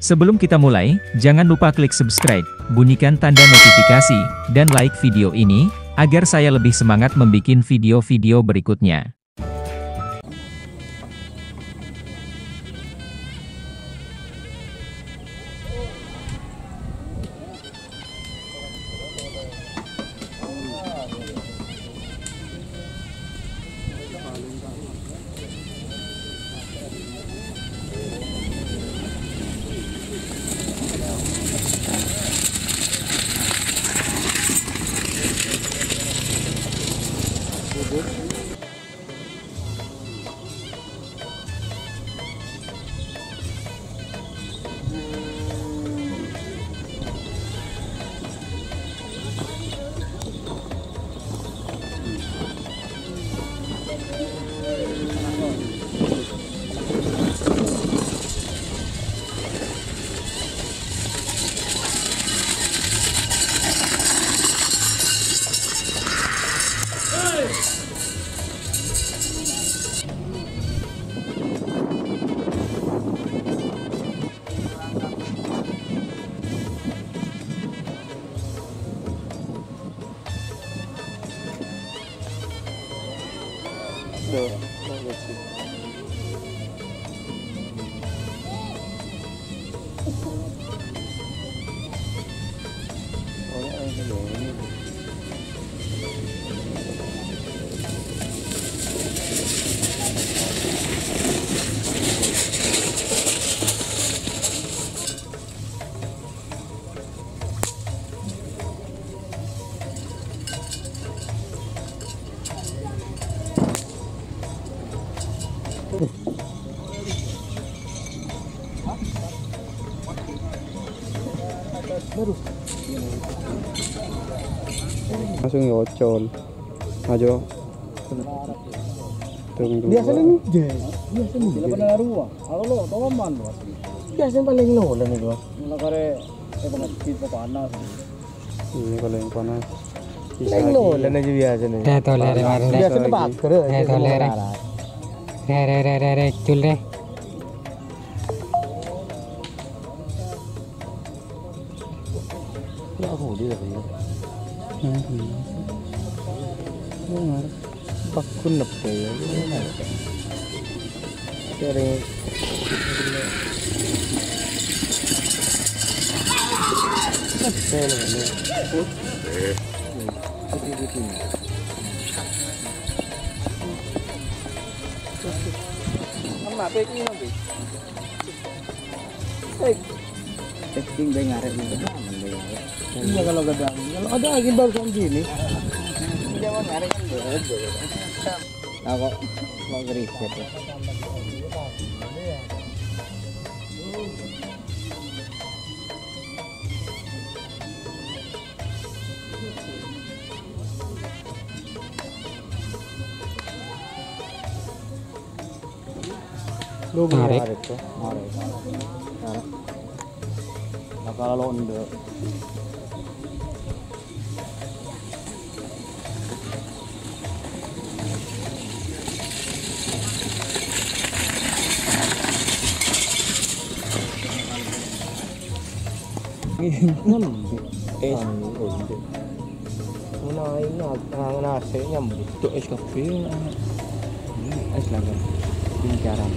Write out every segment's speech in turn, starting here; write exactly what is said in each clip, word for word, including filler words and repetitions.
Sebelum kita mulai, jangan lupa klik subscribe, bunyikan tanda notifikasi, dan like video ini, agar saya lebih semangat membuat video-video berikutnya. Langsung nyocol. Ayo. Biasanya enggak. Biasanya enggak. Biasanya paling nolan itu. Iya, kalau yang panas. Paling nolan aja biasanya. Deh, tolè, rè, marèn, deh. Biasanya pager, deh, tolè, rè. Rè, rè, rè, rè, rè, cul, rè. Ya, aku dia tadi, ya. Hmm. Benar. Pakun apa ya? Dari Cacing bhâi ngarè' nèka, aman bhâi ngarè'. Iya, kalau ada angin. Kalau ada angin barusan gini. Iya, bhâi ngarè' kan bhâi. Lah kok, kok ngeriset ya? Tarik. Tarik, tuh. Tarik. Tarik. Bakal londe. Nyambit. Eh. Anu, londe. Menawi na-, ngangen ase nyambit. Cok, es kopi, nah. Hmm, es lagi. Lingkaran.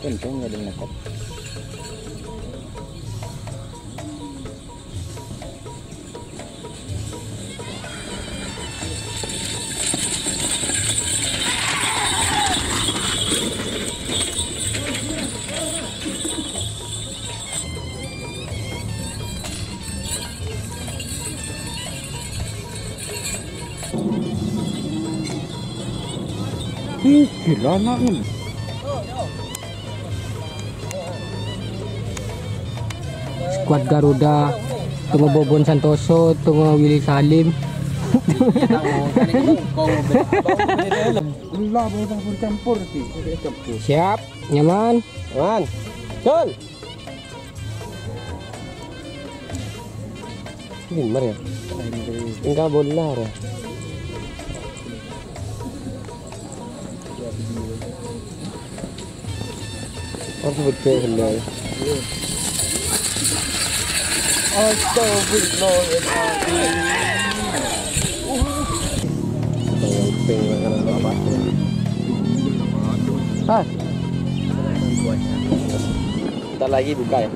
Kenceng nggak ada nekep. Ih, gila anaknya. Skuad Garuda, tèngo Bobon Santoso, tèngo Willy Salim. Lah, bocah campur iki, campur. Siap, nyaman. Nyaman. Jon. Bener ya? Engka bola ya? Harus betul bener. Astagfirullahaladzim. Bayang ping makanan apa? Ah. Bentar lagi buka ya.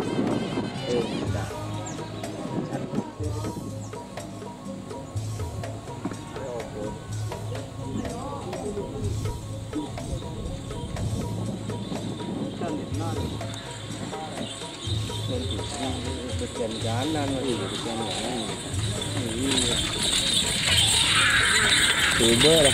Coba lah.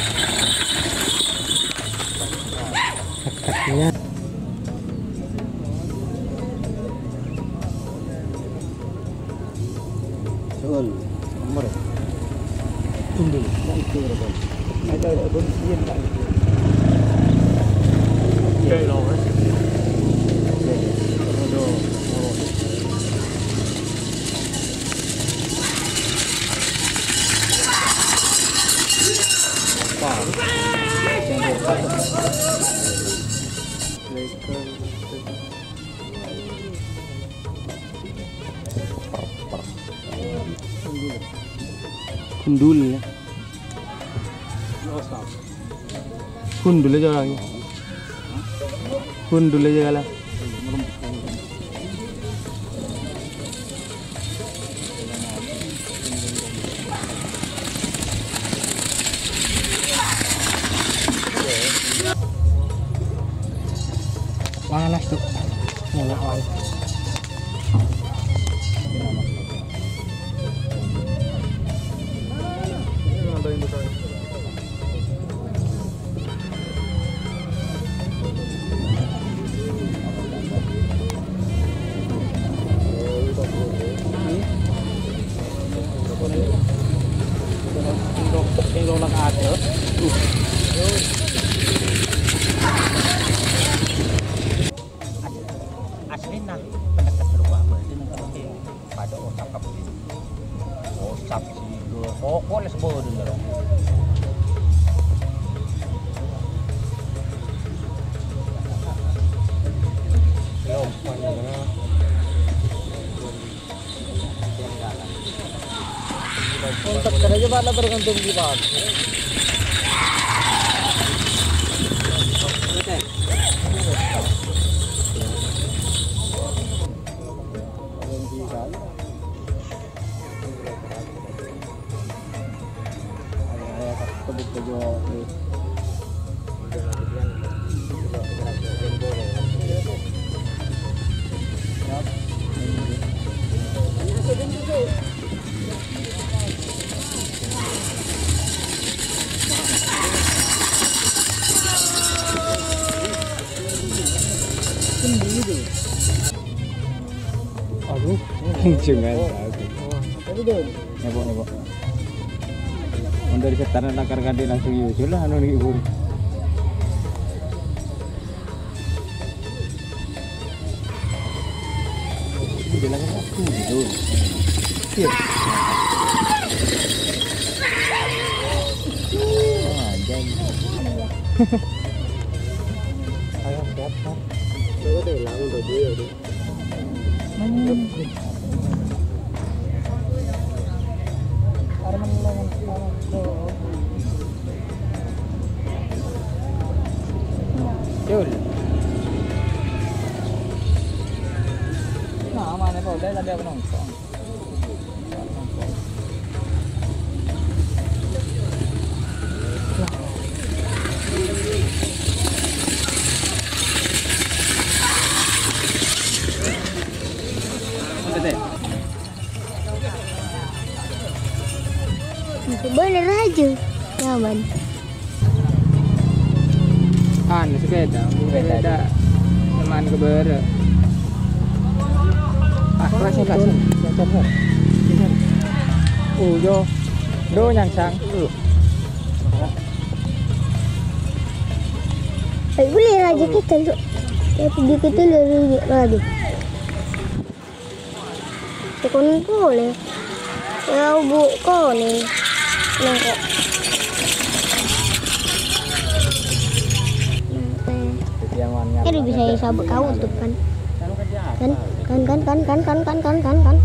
Sul, nomor. Tunggu. Nah, itu, Bro. Ada, ada, Bro. Iya, Bro. Oke. Oke, lo, Mas. Oke. Aduh. Wah. Gundul ya. Gundul aja lagi. Gundul aja lah. Panas tuh. Enak banget. Aslina, pendeket rowa, berarti neng kebun. Padâ osap kabellè. Osap sèngghâ pokok lè sebelum dulu. Yo, panjang. Kontak kerja, Pak, lah tergantung di, Pak. Aduh, jangan. Nèpo, nèpo. Untuk di setan lakar kandhi langsung yujul lah, anu, nèki buru. Jalan aku gitu. Iya. Ah, jadi. Ayo, siap, Pak. Lu udah hilang baju ya, Dik? Yul. Nah, mana kau? Dia tadi apa nongkrong? Bener aja, nyaman. Anu, sepeda. Sepeda. Sepeda. Teman ke bare. Ah, langsung, langsung. Langsung, langsung. Oh, yo. Do nyangsang. Eh, boleh aja kita, yuk. Tapi dikit dulu, yuk, lagi. Tekon boleh. Ya, Bu, kok nih? Nah, kok. Nah, eh. Jadi yang warnanya Kan bisa ya sabuk kau tuh kan. Kan, kan, kan.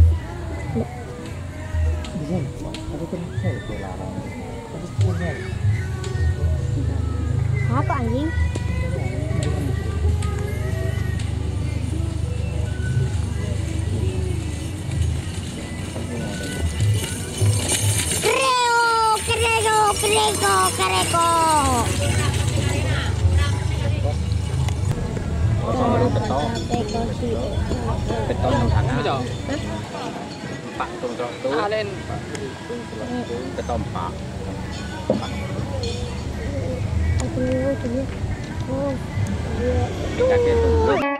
Apa, anjing? Kreo, kreo, kreko, kreko. Kosong baru betok. Betok nang sana. Betok. Empat, tung, tung, tung. Alen. Betok empat. Aku dulu, dulu. Oh, iya. Kita ke tung.